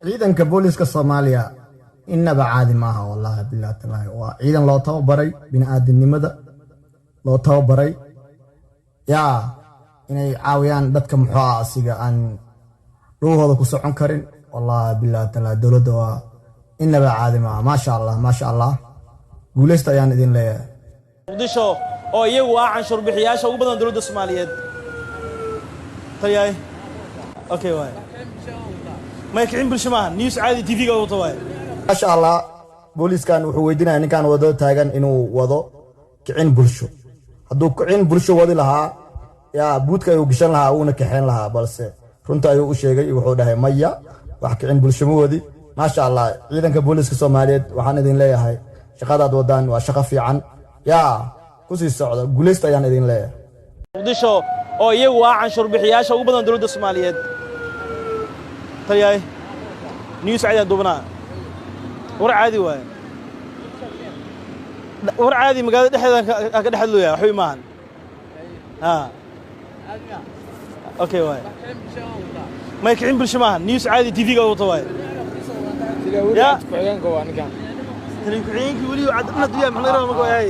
Ciidanka booliska Soomaaliya innaba caadi maaha, wallahi billahi talaahi. Waa ciidan loo tababaray bini'aadamnimada, loo tababaray yaa inay caawiyaan dadka, muxuu ah, asiga aan lugahooda ku socon karin. Wallahi billahi talaahi, dowladda waa innaba caadi maaha. Maasha Allah, maasha Allah, guuleysta ayaan idin leeyahay. Muqdisho oo iyagu ah canshuur bixiyaasha ugu badan dowladda Soomaaliyeed. Taliyaay, okay waay, may kicin bulsho maaha, news caadi TV-ga wata waay. Maasha Allah, booliiskan wuxuu weydiinaya ninkan wadada taagan inuu wado kicin bulsho. Hadduu kicin bulsho wadi lahaa, yaa buudka ayuu gashan lahaa, wuuna kaxeyn lahaa, balse runta ayuu u sheegay. Wuxuu dhahay, "Maya, wax kicin bulsho ma wadi." Maasha Allah, ciidanka booliiska Soomaaliyeed waxaan idin leeyahay, shaqadaad wadaan waa shaqo fiican, yaa kusii socda, guuleysta ayaan idin leeyahay. Muqdisho oo iyagu ah canshuur bixiyaasha ugu badan dowladda Soomaaliyeed. Taliyaay, news caadi aan duubnaa, war caadi waaye, war caadi magaalada dhexdeeda ka dhex hadlooya, waxba maahan. Ha, okay waay, may kicin bulsho maaha, news caadi TV-ga wata waay. Ya ku-xigeenka waa ninkan. Taliya ku-xigeenkii weli cadna duyaa, maxaa laga rabaa marka waay?